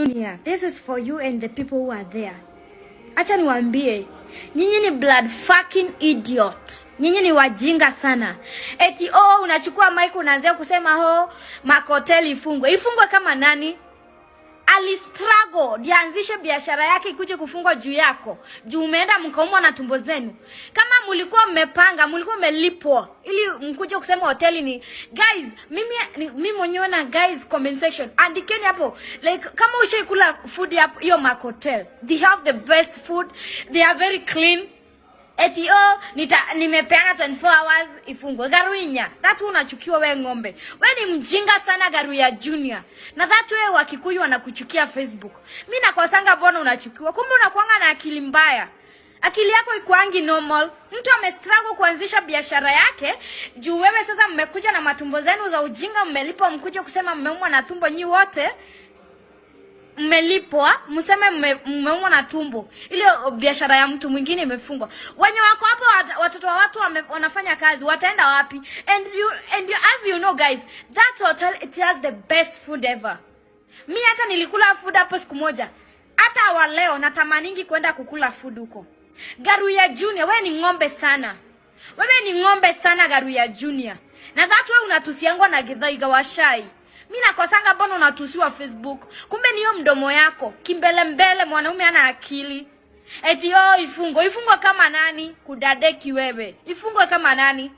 Junior, this is for you and the people who are there. Acha niwaambie, nyinyi ni blood fucking idiot. Nyinyi ni wajinga sana. Eti oh, unachukua mic unaanzia kusema ho Mac Hotel ifungwe. Ifungwe kama nani? Alistruggle ndianzishe biashara yake ikuje kufungwa juu yako, juu umeenda mkaumwa na tumbo zenu. Kama mlikuwa mmepanga, mlikuwa mmelipwa ili mkuje kusema hoteli ni guys. Mimi mwenyewe na guys, comment section andikeni hapo like kama ushaikula food hapo hiyo Mac Hotel, they have the best food, they are very clean. Eti oh, nimepeana 24 hours ifungwe. Garuinya, that unachukiwa we ng'ombe. We ni mjinga sana Garuya Junior. Na that we Wakikuyu wanakuchukia Facebook. Mi nakosanga mbona unachukiwa. Kumbe unakuanga na akili mbaya. Akili yako ikuangi normal. Mtu amestruggle kuanzisha biashara yake, juu wewe sasa mmekuja na matumbo zenu za ujinga, mmelipwa mkuje kusema mmeumwa na tumbo nyi wote mmelipwa mseme mmeumwa na tumbo, ile biashara ya mtu mwingine imefungwa. Wenye wako hapo watoto wa watu wanafanya kazi wataenda wapi? And you, as you know guys, that hotel, it has the best food ever. Mi hata nilikula food hapo siku moja, hata wa leo natamaningi kwenda kukula food huko. Garuya Junior, wewe ni ng'ombe sana. Wewe ni ng'ombe sana Garuya Junior. Na that wewe unatusiangwa na Githaiga wa Shai. Mi nakosanga mbona unatusiwa Facebook. Kumbe ni hiyo mdomo yako. Kimbele mbele mwanaume ana akili. Eti oh, ifungwe. Ifungwe kama nani? Kudadeki wewe. Ifungwe kama nani?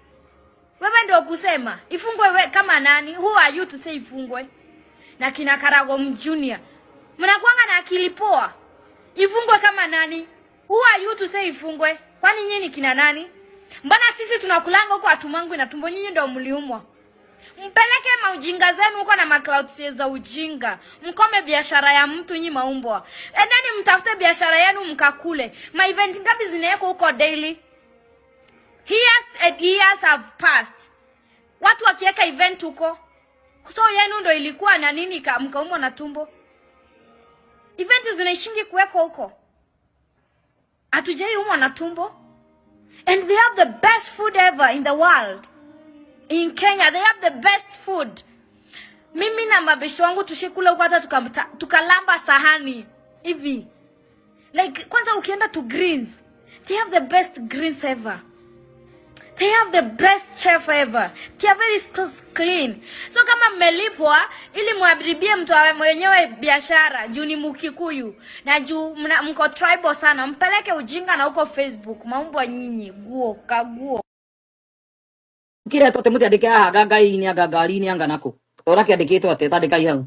Wewe ndio kusema. Ifungwe we kama nani? Who are you to say ifungwe? Na kina Karago Junior. Mnakuanga na akili poa. Ifungwe kama nani? Who are you to say ifungwe? Kwani nyinyi ni kina nani? Mbona sisi tunakulanga huko atumangu na tumbo, nyinyi ndio mliumwa. Mpeleke maujinga zenu huko na maclout za ujinga. Mkome biashara ya mtu nyi maumbwa. Endeni mtafute biashara yenu mkakule. Ma event ngapi zinawekwa huko daily? Years and years have passed. Watu wakiweka event huko. So yenu ndo ilikuwa na nini mkaumwa na tumbo? Event zinaishingi kuwekwa huko. Hatujai umwa na tumbo. And they have the best food ever in the world. In Kenya, they have the best food. Mimi na mabeshi wangu tushikula huko hata tukalamba sahani hivi. Like kwanza ukienda to greens, they have the best greens ever. They have the best chef ever. They are very clean. So kama mmelipwa ili muharibie mtu awe mwenyewe biashara juu ni Mkikuyu na juu mko tribal sana, mpeleke ujinga na huko Facebook. Maumbwa nyinyi, guo kaguo. Kiretwo atä må tiandä ke haha anga ngai-inĩ anga ngari-inĩ anga nakũ ora kĩandĩkĩtwo atĩ tandĩkai hau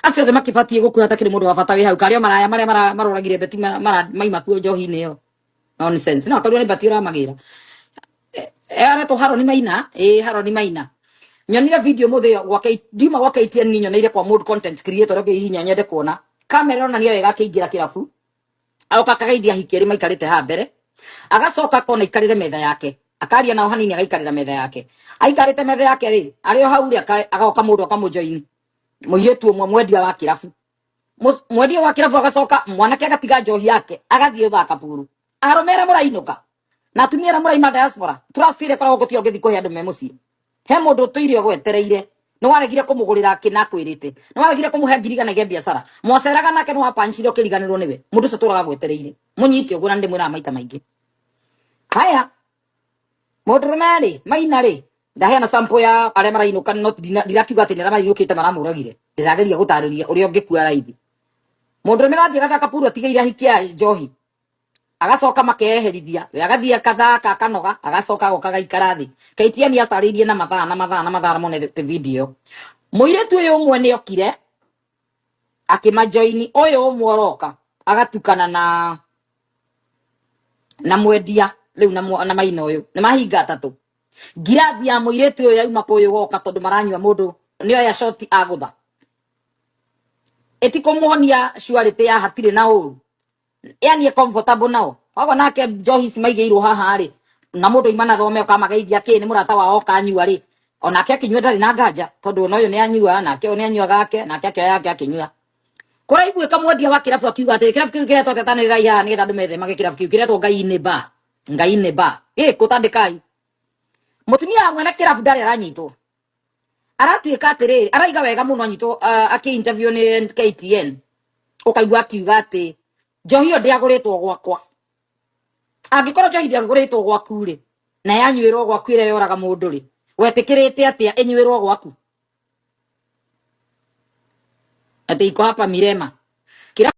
acio othe makĩbatiĩ gũkua hatakĩrĩ mũndũ wa bata wĩ hau karĩ o maraya marĩa maroragire beti maima kuo njohi-inĩ ĩyo nonsense no akorirwo nĩ bati ũramagĩra. Aretwo Haroni Maina, ĩ Haroni Maina nyonire video mũthĩ ĩyo gwake ndiuma gwa KTN nyoneire kwa mũndũ content creator ũrĩa ũngĩhihinya nyende kuona kamera ĩronania wega akĩingĩra kĩrabu agoka akageithia ahiki erĩ maikarĩte haha mbere agacoka akona aikarĩre metha yake akaria nao hanini agaikarĩra metha yake aikarĩte metha yake rĩ arĩ o hau rĩ agoka mũndũ akamũjoini mũirĩtu ũmwe mwendia wa kĩrabu. Mwendia wa kĩrabu agacoka mwanake agatiga njohi yake agathiĩ gũthaka puru arũme arĩa mũrainũka na atumia arĩa mũraima diaspora trust ĩrĩa ĩkoragwo gũtirĩ ũngĩthiĩ kũhe andũ me mũciĩ he mũndũ ũtũire ũgwetereire nĩ waregire kũmũgũrĩra kĩna akwĩrĩte nĩ waregire kũmũhe ngiri 100 gĩa biacara mwaceraga nake nĩ wapanchire ũkĩriganĩrwo nĩwe mũndũ ũcio tũraga gwetereire mũnyite ũguo na nĩ ndĩmwĩraga maita maingĩ haya mũndũrũme rĩ Maina rĩ ndaheana sample ya arĩa marainũka no ndirakiuga atĩ nĩ arĩa marainũkĩte maramũragire ndĩrageria gũtarĩria ũrĩa ũngĩkua raithi mũndũrũme gathiĩ gathaka puru atigĩire ahiki a njohi agacoka makeherithia we agathiĩ akathaka akanoga agacoka agoka agaikara thĩ KTN atarĩirie na mathaa na mathaa na mathaa mone te video mũirĩtu ũyũ ũmwe nĩ okire akĩmajoini ũyũ ũmwe ũroka agatukana na mwendia rĩu na Maina ũyũ nĩ mahinga atatũ ngirathi ya mũirĩtu ũyũ yauma kũyũ goka tondũ maranyua mũndũ nĩoya shoti agũtha ĩtikũmuonia surety ya hatirĩ na ũru yani e comfortable nao koguo nake njohi ici maigĩirwo haha rĩ na mũndũ aima na thome ũkamageithia kĩ nĩ mũrata wao okanyua rĩ onake akĩnyua ndarĩ na nganja tondũ ona ũyũ nĩ anyua nake ũyũ nĩ anyua gake nake akĩoya yake akĩnyua kũraiguĩka mwendia wa kĩrabu akiuga atĩrĩ kĩrabu kĩu kĩretwo atĩa tanĩrĩrai haha nĩgetha andũ methemage kĩrabu kĩu kĩretwo Ngai-inĩ bar Ngai-inĩ bar ĩ kũtandĩkai mũtumia wa mwene kĩrabu ndarĩ aranyitwo aratuĩka atĩrĩrĩ araiga wega mũno anyitwo akĩ interview nĩ KTN. Ũkaigua akiuga atĩ njohi ĩyo ndĩagũrĩtwo gwakwa. Angĩkorwo njohi ndĩagũrĩtwo gwaku rĩ, na yanyuĩrwo gwaku ĩrĩa yoraga mũndũ rĩ, wetĩkĩrĩte atĩa ĩnyuĩrwo gwaku? Atĩ iko hapa Mirema.